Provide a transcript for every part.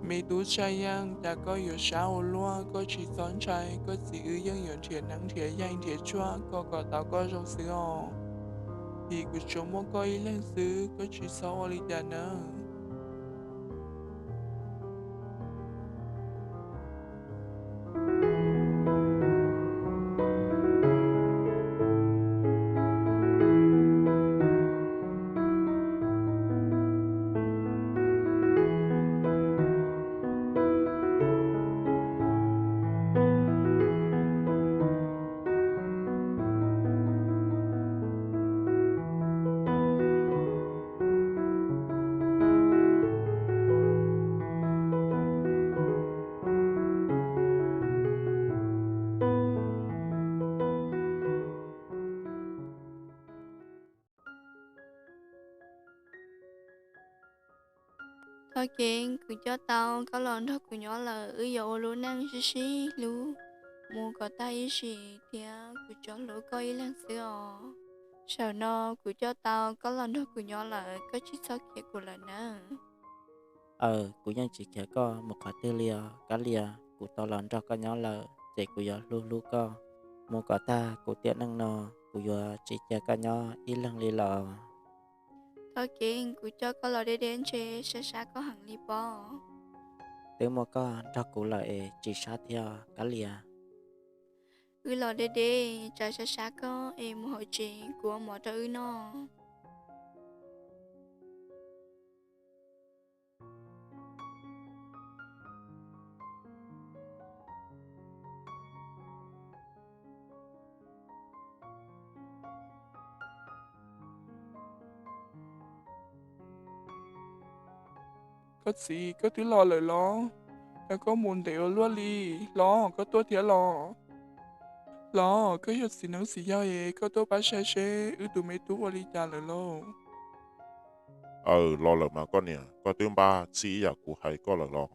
Me tub Tshaj Yeej, cas koj yuav sab ua luaj? Koj tsis txhob ntshai, koj txiv wb yeej yuav nrhiav neeb nrhiav yaig nrhiav tshuaj kom kom tau koj zoo xwb os. Vim kuv tsuas muaj koj ib leeg xwb, koj tsis txhob ua li cas nawb. Thov kev, kuv coj tau koj los nrog kuv nyob lawm, wb yuav ua lub neej sib sib hlub mus kom tag ib sim thiab kuv tsuas hlub koj ib leeg xwb os. Zaum no kuv coj tau koj los nrog kuv nyob lawm, koj tsis txhob khiav kuv lawm nawb. Aws, kuv yeej tsis khiav koj mus qhov twg li os Kab Lia. Kuv tau los nrog koj nyob lawm ces kuv yuav hlub hlub koj mus kom tag kuv tiam neej no, kuv yuav tsis cia koj nyob ib leeg li lawm. Thov kev, kuv coj koj los deb deb ntshe sab sab koj heev li pob. Twb muaj koj nrog kuv lawm es tsis sab thiab Kab Lia. Wb los deb deb, tsam sab sab koj es mus hauv tsev kuv ua mov rau wb noj. Koj txiv, koj twb los lawm los? Cas koj mus ntev ua luaj li? Los, koj tuaj thiab los? Los, koj yog txiv neeb txiv yaig es koj tuaj pab saib seb wb tus me tub ua li cas lawm lauj. Aws, los lawm mas koj niam, koj twb npaj txhij ib yam kuv hais koj lawm los?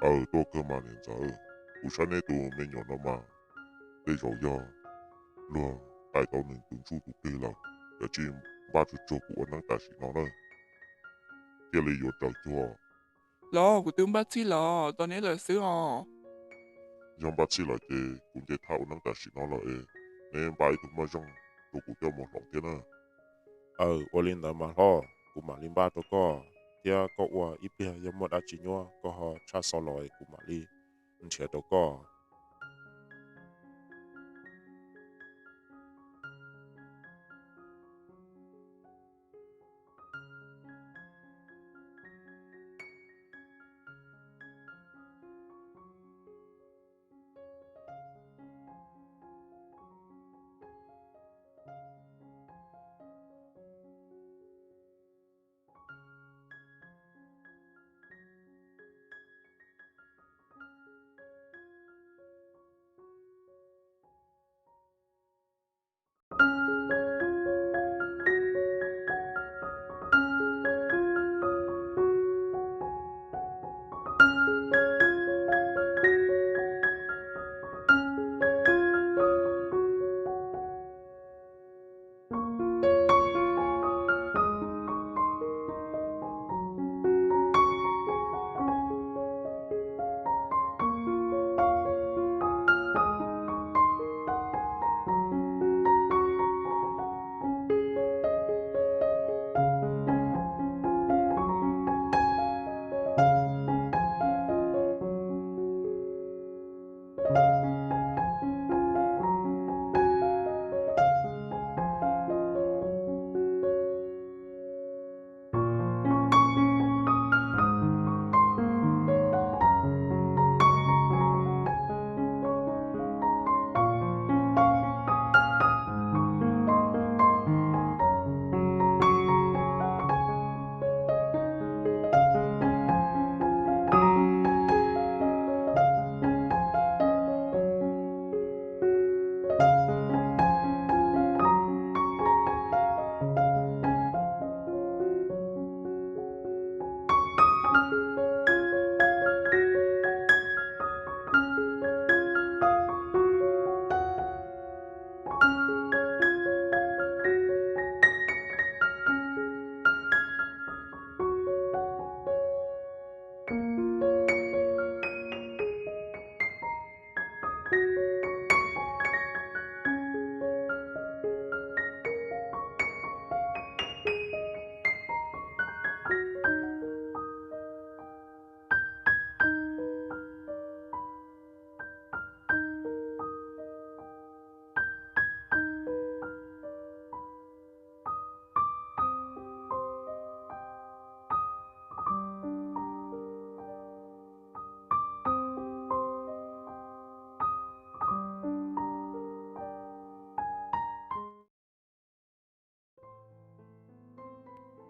Aws, tuaj kawg mas niam ntxawm, kuv saib neb tus me nyuam no mas tej zaum yog luag qais tau nws tus ntsuj tus plig lawm, kav tsij npaj tsuag tsuag kuv ua neeb tam sim no na, thiaj li yuav raws cuag. Los, kuv twb npaj txhij los tos neb lawm xwb os. Yog npaj txhij lawm ces kuv nce thaj ua neeb tam sim no lawm es neb npaj ib tug maj zeej rau kuv coj mus hloov thiab na. Aws, ua li ntawd mas hlob, kuv mam li npaj rau koj, thiab koj ua ib pliag yog muaj dab tsi nyuaj koj ho tshaj xov los es kuv mam li nrhiav rau koj.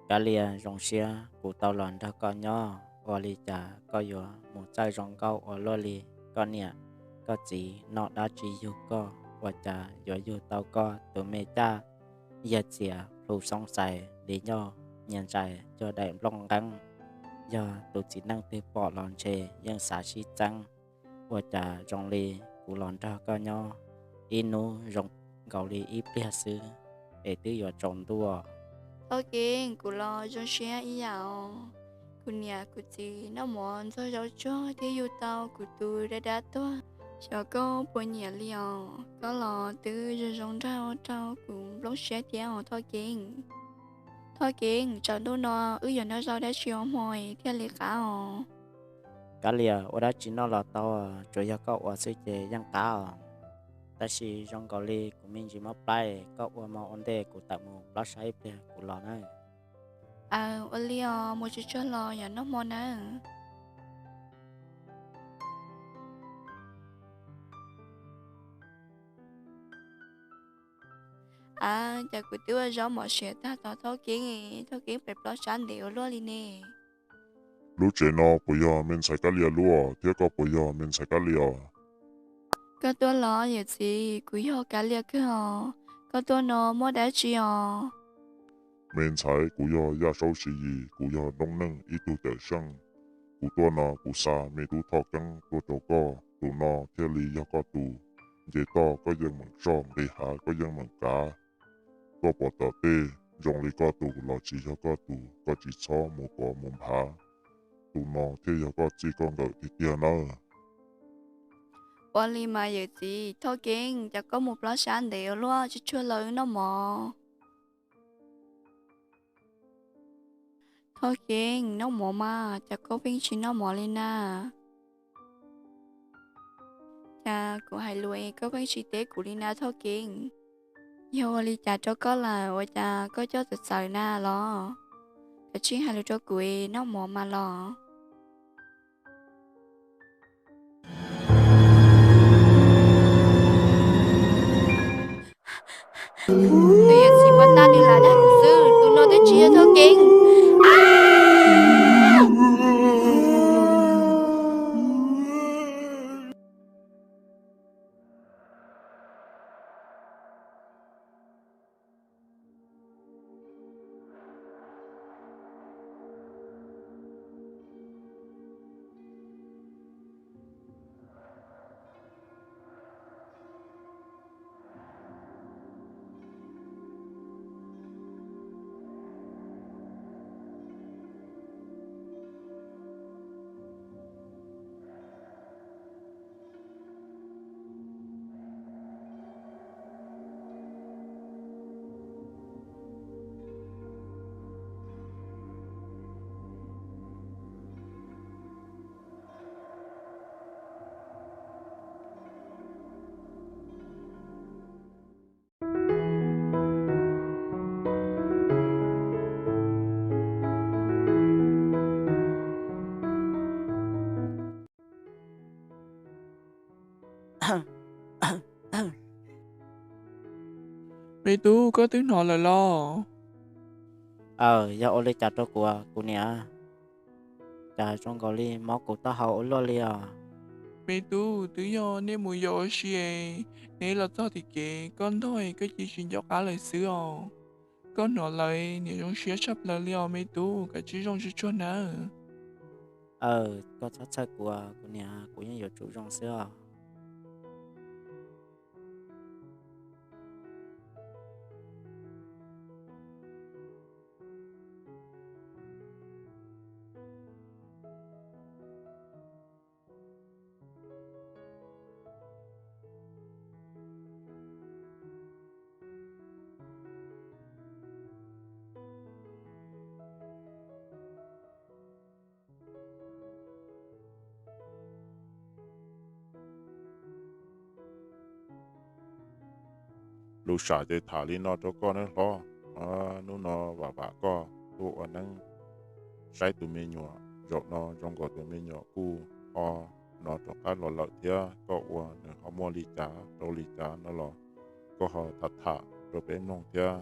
Kab Lias zoo siab kuv tau los nrog koj nyob, ua li cas koj yuav mus txawj zoo nkauj ua luaj li? Koj niam koj txiv noj dab tsi yug koj ua cas yuav yug tau koj tus me caj yag txias plhu xoob xais li nyoj nyias ntsais cuag daim nplooj nqeeb? Yog tus txiv neej twg pom los ntshe yeej xav sib txeeb. Ua cas zoo li kuv los nrog koj nyob ib hnub zoo nkaus li ib pliag xwb es twb yuav tsaus ntuj. Thoj Keeb, kuv los zoo siab ib yam os. Kuv niam kuv txiv noj mov ntxuag zaub tsuag thiab yug tau kuv tus dab dab tuag. Xyov koj puas nyiam li os, koj los twb zoo zoo nraug rau kuv nplooj siab thiab os Thoj Keeb. Thoj Keeb, tsam ntuj no wb yuav noj zaub dab tsi ua hmo thiaj li qab os? Kab Lias, ua dab tsi noj los tau, tsuas yog koj ua xwb ces yeej qab os. Tab sis zoo nkaus li kuv me ntsis mob plab, koj ua hmo ua ntej kuv tawm mus plob sab ib pliag kuv los nawb. Aw, ua li os, mus tsuag tsuag los yog noj hmo nawb. Aw, cas kuv twb ua zaub mov siav tag tod Thoj Keeb, Thoj Keeb pem plob sab ntev ua luaj li ne. Lub tsev no puas yog me ntxhais Kab Lias lub thiab koj puas yog me ntxhais Kab Lias? Koj tuaj los yawm txiv, kuv yog Kab Lias kawg os. Koj tuaj no muaj dab tsi os? Me ntxhais, kuv yog Yaj Saub Siv Yis, kuv yog noob neej ib tug tawm seej. Kuv tuaj no kuv xa me tub Thoj Keeb tuaj rau koj, tus no thiaj li yog koj tus. Nce toj koj yeej meem soj, nqis hav koj yeej meem kav. Koj pom tom tej zoo li koj tus los tsis yog koj tus, koj tsis txhob mus kov mus nphav. Tus no thiaj yog koj txij koj nkawm tiag tiag nawb. Ua li mas yawm txiv, Thoj Keeb, cas koj mus plob sab ntev ua luaj, tsis tshua los wb noj mov. Thoj Keeb, noj mov mas cas koj pheej tsis noj mov li na? Cas kuv hais lus es koj pheej tsis teb kuv li na Thoj Keeb? Yog ua li cas rau koj lawm ua cas koj coj txawv txawv na los? Kav tsij hais lus rau kuv es noj mov mas los. Nws yuav tsis muab tag nws lam dag kuv xwb, tus no twb tsis yog Thoj Keeb. Me tub, koj twb hnov lawm los? Aw, yog ua li cas rau kuv, kuv niam? Cas zoo nkaus li mob kuv taub hau ua luaj li os? Me tub, twb yog nej mus yos ua si es neb los txog tim kev koj ntog es koj cia tsis nco qab lawm xwb os. Koj hnov lawm, niam zoo siab tshaj plaws li os me tub, kav tsij zoo tsuag tsuag nawb. Aw, koj txhob txhawj kuv, kuv niam, kuv yeej yuav tsum zoo xwb os. Lus sam ces tham li no rau koj nawb hlob. Hnub no vam vam koj tuaj ua neeb saib tus me nyuam, zaum no zoo nkaus tus me nyuam kuj ho hnov rov qab los lawm thiab, koj ua nws ho muaj li cas rau li cas no los koj ho tham tham rau peb mloog thiab.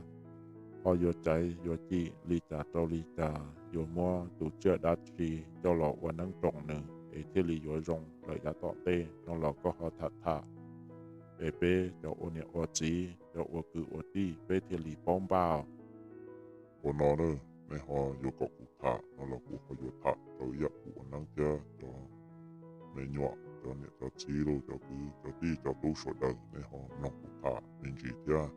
ho yuav caiv yuav cim li cas rau li cas, yuav muab tus tsiaj dab tsi coj los ua neeb roos nws es thiaj li yuav zoo lawm yav tom ntej no los koj ho tham tham, es peb cov ua niam ua txiv, cov ua kwv ua tij peb thiaj li paub npaj. Ua no na, nej ho yuav kom kuv tham no los kuv ho yuav tham rau ib yam kuv ua neeb thiab cov me nyuam, cov niam cov txiv los cov kwv cov tij cov tub sawv daws nej ho mloog kuv tham me ntsis thiab.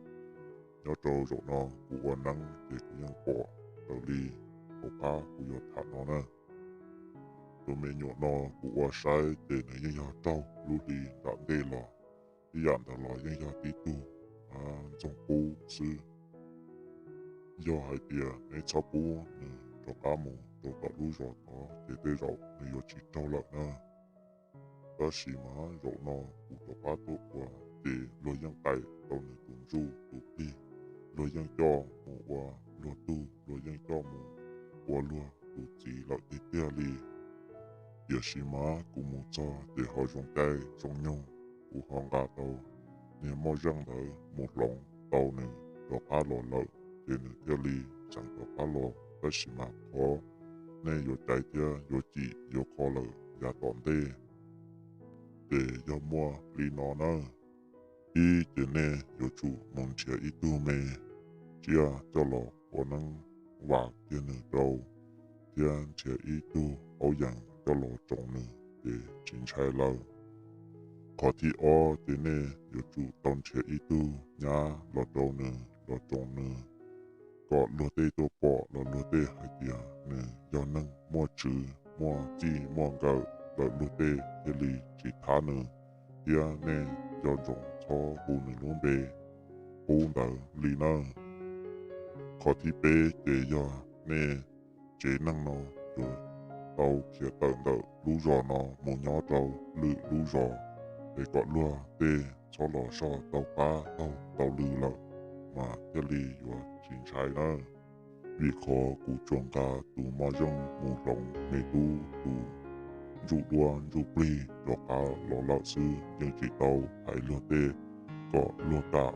Nyob rau zaum no kuv ua neeb ces kuv yeej pom raws li hauv qab kuv yuav tham no na. Tus me nyuam no kuv ua saib ces nws yeej yog raug lub hli nram ntej los, ib yam ntawd los yeej yog tib tug ntxoog qub xwb. Yog hais tias neb txhob pub nws rov qab mus rau tom lub zos tod ces tej zaum nws yuav tsis raug lawm na. Tab sis mas zaum no kuv rov qab tuaj ua ces luag yeej qais tau nws tus ntsuj tus plig, luag yeej coj mus ua luag tug, luag yeej coj mus ua luag tus txiv lawm tiag tiag li. Tiam sis mas kuv mus txog ces ho zoo caij zoo nyoog, kuv ho nqa tau niag moj zeej ntawd mus hloov tau nws rov qab los lawm, ces nws thiaj li xeev rov qab los. Tab sis mas qhov nej yuav caiv thiab yuav cim yuav kho lawm yav tom ntej ces yog muaj li no nawb. Ib, ces nej yuav tsum mus nrhiav ib tug me tsiaj coj los ua neeb vam kiag nws rau, thiab nrhiav ib tug aub yees coj los roos nws ces tsis ntshai lawm. Qhov thib ob, ces nej yuav tsum tau nrhiav ib tug nyab los rau nws los roos nws, kom luag tej tuaj pom los luag tej hais tias nws yog neeg muaj tswv muaj txij muaj nkawm lawm luag tej thiaj li tsis thab nws, thiab nej nco ntsoov txhob hu nws lub npe qub ntawd li nawb. Qhov thib peb, ces yog nej tsev neeg no yuav tau khiav tawm ntawm lub zos no mus nyob rau lwm lub zos, es kom luag tej txhob los soj tau qab taug tau lw lawm, mas thiaj li yuav tsis ntshai nawb. Vim qhov kuv tsuas nqa tus moj zeej mus hloov me tub tus ntsuj duab ntsuj plig rov qab los lawm xwb, yeej tsis tau hais luag tej kom luag kam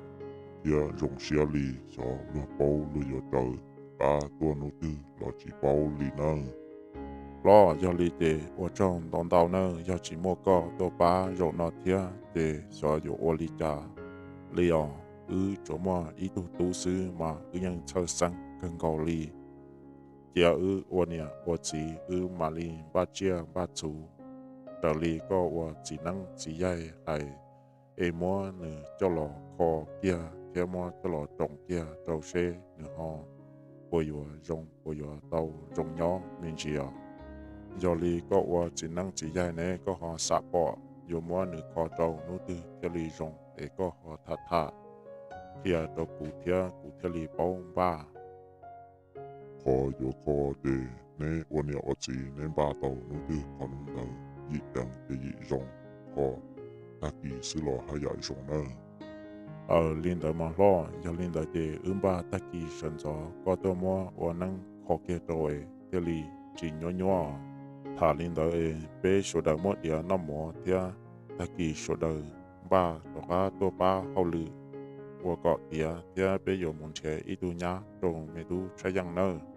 thiab zoo siab li, xyov luag paub luag yuav raws qab tuaj hnub twg los tsis paub li nawb. Hlob, yog li ces ua tsaug ntau ntau nawb, yog tsis muaj koj tuaj pab zaum no thiab ces xyov yuav ua li cas li os. Wb tsuas muaj ib tug tub xwb mas wb yeej txhawj xeeb kawg nkaus li. Cia wb ua niam ua txiv wb mam li npaj tsiaj npaj txhu raws li koj ua txiv neeb txiv yaig hais, es muab nws coj los kho kiag thiab muab coj los roos kiag rau seb nws ho puas yuav zoo, puas yuav tau zoo nyob me ntsis os. Yog li koj ua txiv neeb txiv yaig ne koj ho xam pom yuav muab nws kho rau hnub twg thiaj li zoo es koj ho tham tham qhia rau kuv thiab kuv thiaj li paub npaj. Qhov yuav kho ces neb ua niam ua txiv neb npaj tau hnub twg kho hnub ntawd, yim ceev ces yim zoo, kho tag kis xwb los haj yam zoo nawb. Aws, li ntawd mas hlob, yog li ntawd ces wb npaj tag kis sawv ntxov koj tuaj muab ua neeb kho kiag rau es thiaj li tsis nyuab nyuab. Tham li ntawd es peb sawv daws muab diav noj mov thiab tag kis sawv daws npaj rov qab tuaj pab hauj lwm ua kom tiav thiab peb yuav mus nrhiav ib tug nyab rau me tub Tshaj Yeej nawb.